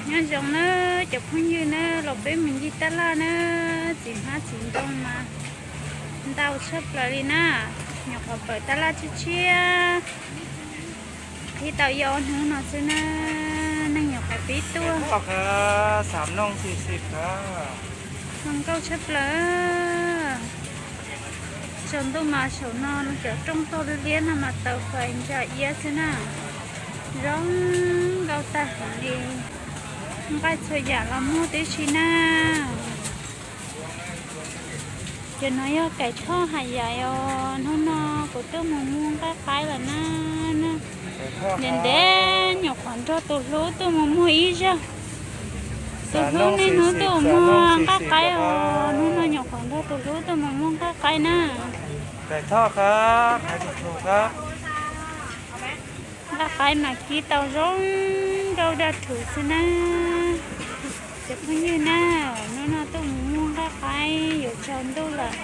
Nyob zoo na cov phooj ywg na, los peb mus ncig taj laj na, txiv hmab txiv ntoo mas ntau tshaj plaws li na. Nyuam qhuav pawm taj laj tshiab tshiab, qhib tau ib ob hnub no xwb na, neeg nyuam qhuav pib tuaj. Zoo nkauj tshaj plaws. Tsaus ntuj mas saum no cov rooj tog liab liab no mas taws fais ntsa iab xwb na. Zoo nkauj tag heev li. Nqaij txhua yam los muaj tib si na. Cov no yog Kaim Thoj Hav Yais os. Hnub no kuv tuaj mus muag nqaij qaib lawm na. Ntev ntev nyuam qhuav nrog tus hlub tuaj mus muag ib zaug. Tus hlub niaj hnub tuaj muag nqaij qaib os. Hnub no nyuam qhuav nrog tus hlub tuaj mus muag nqaij qaib na. Nqaij qaib mas kib tau zoo nkauj daj rhuv xwb na. Cov phooj ywg na, hnub no tuaj mus muag nqaij qaib yuav tsaus ntuj lawm.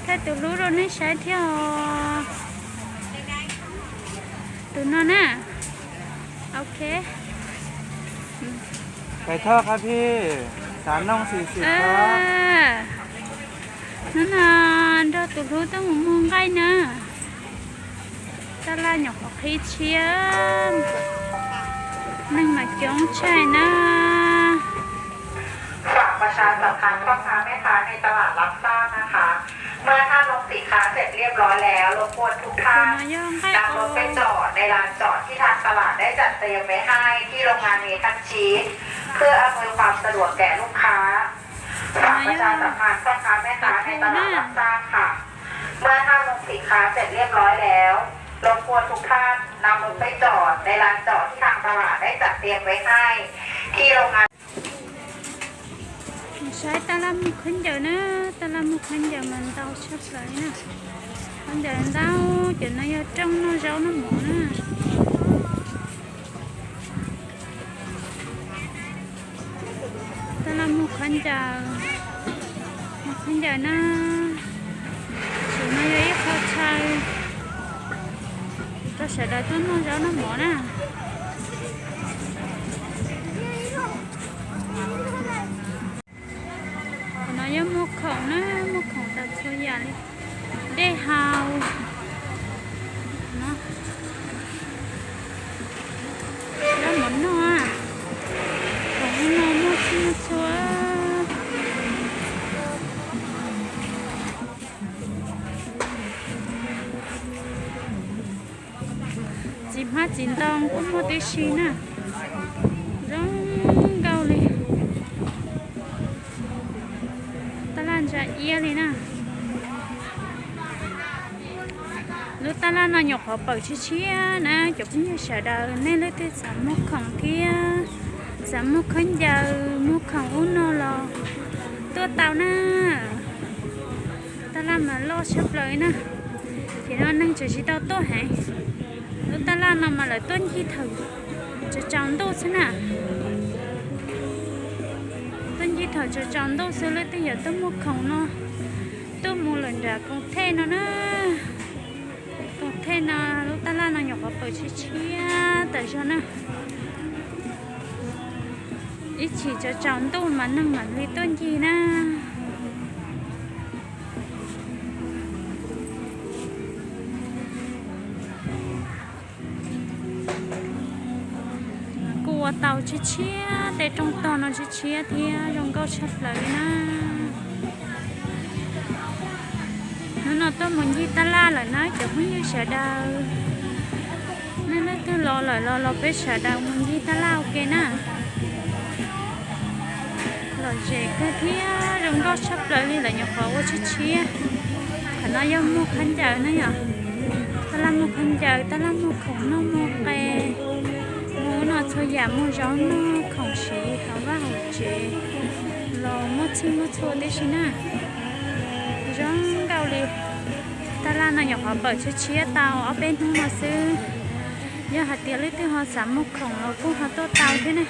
Thaij tus hlub rau nej saib thiab os. Tus no na. Ok. Hnub no nrog tus hlub tuaj mus muag nqaij na. Taj laj nyuam qhuav qhib tshiab, neeg mas coob tshaj na. ฝากประชาสัมพันธ์พ่อค้าแม่ค้าในตลาดรับทราบนะคะ เมื่อท่านลงสินค้าเสร็จเรียบร้อยแล้ว รบกวนทุกท่านนำรถไปจอดในลานจอดที่ทางตลาดได้จัดเตรียมไว้ให้ที่โรงงานเมทัลชีท เพื่ออำนวยความสะดวกแก่ลูกค้า ฝากประชาสัมพันธ์พ่อค้าแม่ค้าในตลาดรับทราบค่ะ เมื่อท่านลงสินค้าเสร็จเรียบร้อยแล้ว รบกวนทุกท่านนำรถไปจอดในลานจอดที่ทางตลาดได้จัดเตรียมไว้ให้ที่โรงงาน Saib taj laj muag khaub ncaws na, taj laj muag khaub ncaws mas ntau tshaj plaws na. Khaub ncaws ntau, cov no yog rooj noj zaub noj mov na. Taj laj muag khaub ncaws, muag khaub ncaws na. Saum no yog ib qho chaw rau sawv daws tuaj noj zaub noj mov na. Qhov no yog muag khoom na, muag khoom tas txhua yam li dej haus, zaub mov noj, khoom no muaj txhua muaj txhua. Txiv hmab txiv ntoo kuj muaj tib si na, zoo nkauj li. Taj laj ntsa iab li na. Lub taj laj no nyuam qhuav pawm tshiab tshiab na, cov phooj ywg sawv daws nej leej twg xav muag khoom thiab xav muag khaub ncaws muag khoom ub no los tuaj tau na. Taj laj mas loj tshaj plaws na, ces no neeg tseem tsis tau tuaj heev. Lub taj laj no mas lawv tuaj ncig thaum tsaus tsaus ntuj xwb na. Tuaj ncig thaum tsaus tsaus ntuj xwb, leej twg yuav tuaj muag khoom no tuaj mus lawm nram koom thej no na. Koom thej no lub taj laj no nyuam qhuav pawm tshiab tshiab tas zog na. Ib chim tsaus tsaus ntuj mas neeg mam li tuaj ncig na. Kuj ua tau tshiab tshiab, tej rooj tog no tshiab tshiab thiab zoo nkauj tshaj plaws li na. Hnub no tuaj mus ncig taj laj lawm na cov phooj ywg sawv daws. Nej leej twg los lawm los los peb sawv daws mus ncig taj laj ua ke na. Lom zem kawg thiab zoo nkauj tshaj plaws li, lawv nyuam qhuav ua tshiab tshiab. Qhov no yog muag khaub ncaws na yom. Taj laj muag khaub ncaws, taj laj muag khoom noj muag qe, muag ub no txhua yam, muag zaub noj khoom siv hauv vaj hauv tsev los muaj txhij muaj txhua tib si na. Zoo nkauj li. Taj laj no nyuam qhuav pawm tshiab tshiab tau ob peb hnub no xwb. Yog hais tias leej twg ho xav muag khoom los kuj ho tuaj tau thiab ne.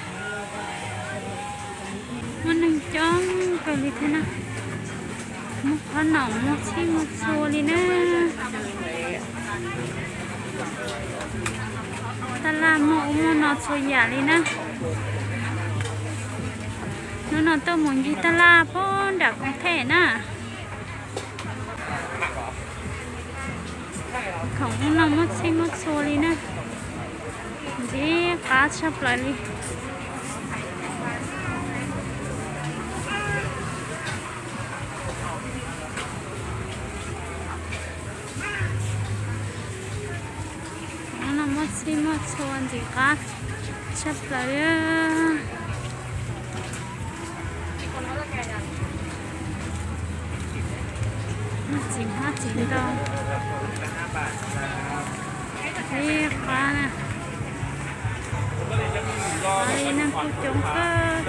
Muaj neeg coob kawg li thiab na. Muaj qhob noom muaj txhij muaj txhua li na. Tab laj muaj ub muaj no txhua yam li na. Hnub no tuaj mus ncig tab laj puag nram Koos Them na. Khoom ub no muaj txhij muaj txhua li na. Ntxim qab tshaj plaws li. Ub no muaj txhij muaj txhua ntxim qab tshaj plaws. Muaj txiv hmab txiv ntoo. Ntxim qab na. Qab li neeg kuj coob kawg.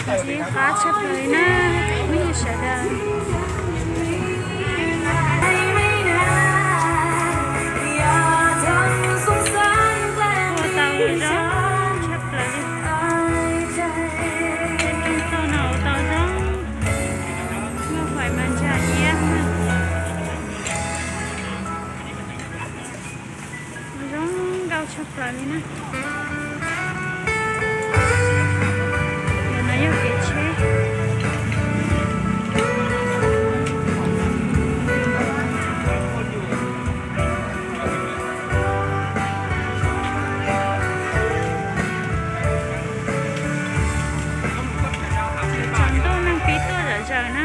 Ntxim qab tshaj plaws li na, phooj ywg sawv daws. Ua tau zoo tshaj plaws li. Tej rooj toj no ua tau zoo, muaj fais mas ntsa iab na. Zoo nkauj tshaj plaws li na. Ntawm no yog kev tsheb. Tsam ntuj neeg pib tuaj zom zaws na.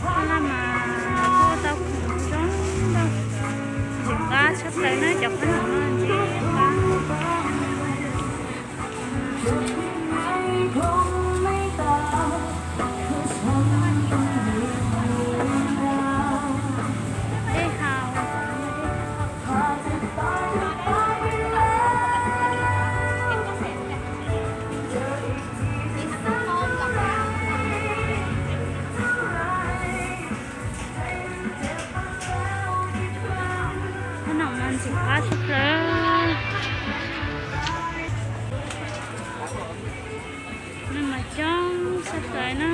Tab laj mas kuj tau khoom zoo nkauj, ntxim qab tshaj plaws na, cov qhob noom no ntxim qab. Dej haus. Qhob noom mas ntxim qab tshaj plaws. Neeg mas coob tshaj plaws na.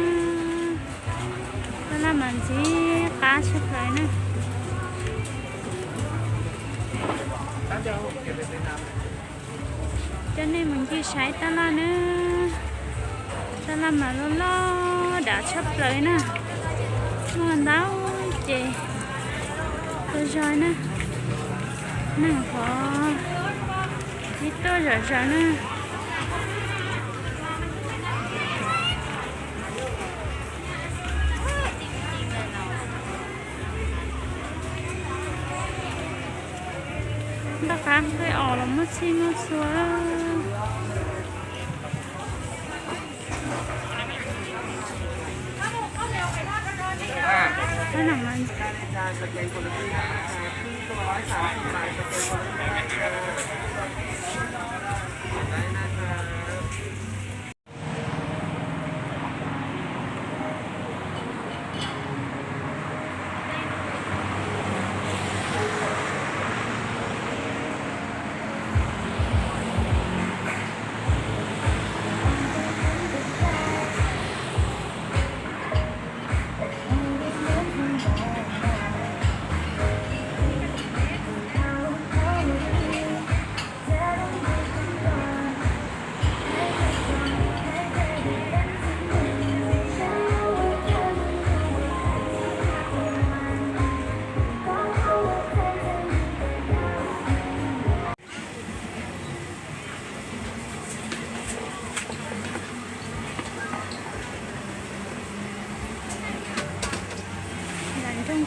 Tab laj mas ntxim qab tshaj plaws na. Coj nej mus ncig saib tab laj na. Tab laj mas loj loj dav tshaj plaws na. Muaj ntau ces tuaj zog na. Neeg qhov ib tuaj zom zaws na. Npaj qab nqaij os los muaj txhij muaj txhua. Nram nroog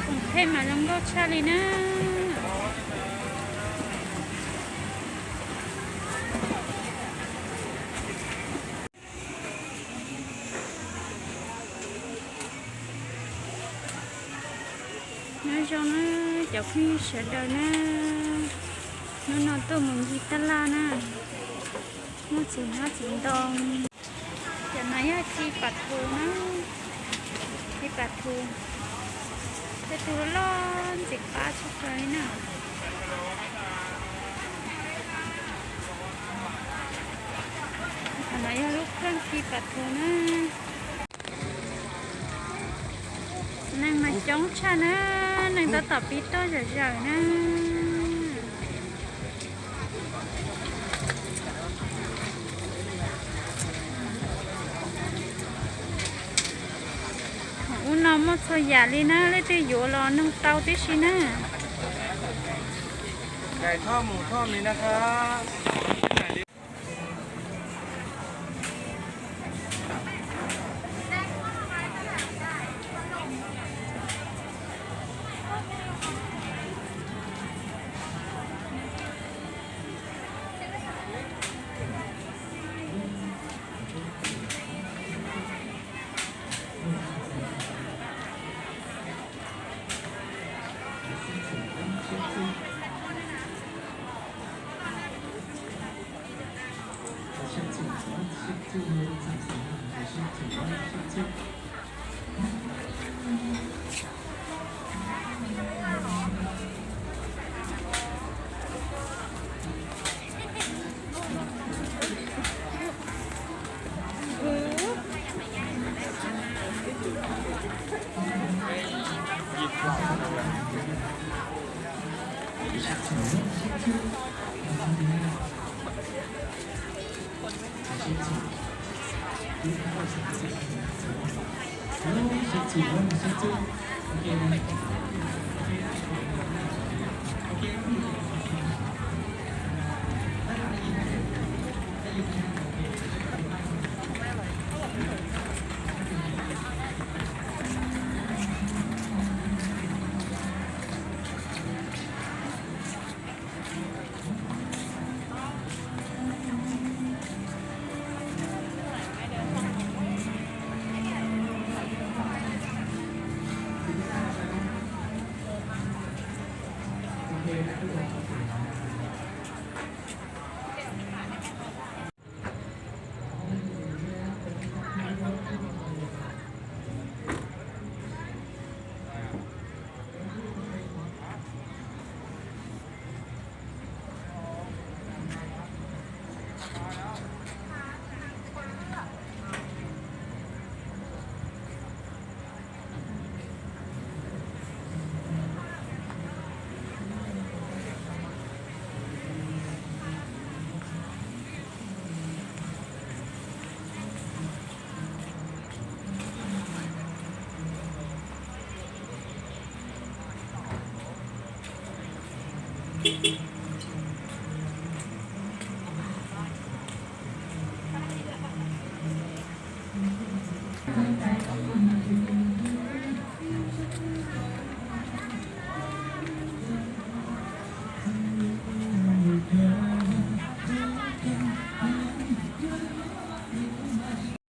Koos Them mas zoo nkauj tshaj li na. Nyob zoo na cov phooj ywg sawv daws na, hnub no tuaj mus ncig tab laj na. Muaj txiv hmab txiv ntoo. Cov no yog ci pas thu na, ci pas thu, tej tug loj ntxim qab tshaj plaws li na. Qhov no yog lub kheej ci pas thu na. Neeg mas coob tshaj na, neeg tab tom pib tuaj zom zaws na. Ub no muaj txhua yam li na, leej twg yuav los nug tau tib si na.